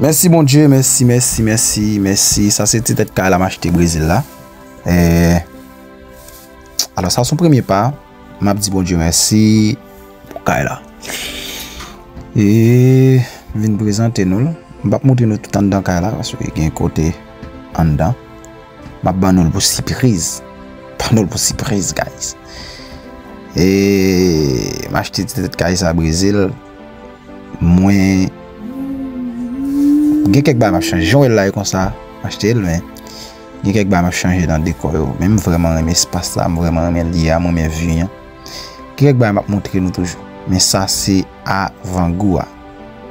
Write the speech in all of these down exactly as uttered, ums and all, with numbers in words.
Mèsi Bondye, mèsi, mèsi, mèsi, mèsi. Sa se ti tèt kay la m achte Brezil la. E, alò, sa se yon premye pa. M ap di Bondye mèsi pou kay la. E m vin prezante nou l. M p ap montre nou tout anndan kay la, paske gen kote anndan. M ap ban nou l pou sipriz. Ban nou l pou sipriz, guys. E m achte ti tèt kay sa Brezil. Mwen gen kèk bagay m ap chanje. Jan w wè l la e konsa, m achte l, men gen kèk bagay m ap chanje nan dekò yo. Men m vrèman renmen espas la, m vrèman renmen lye a, m renmen vi an. Gen kèk bagay m ap montre nou toujou. Men sa se avangou a.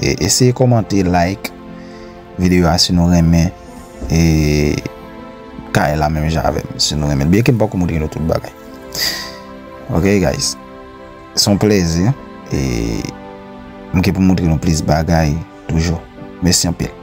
E eseye kòmante, like videyo a si nou renmen e kay la menm jan avè m, si nou renmen l. Byenke m poko montre nou tout bagay. Ok, guys. Se yon plèzi. E m gen pou montre nou plis bagay toujou. Mèsi anpil.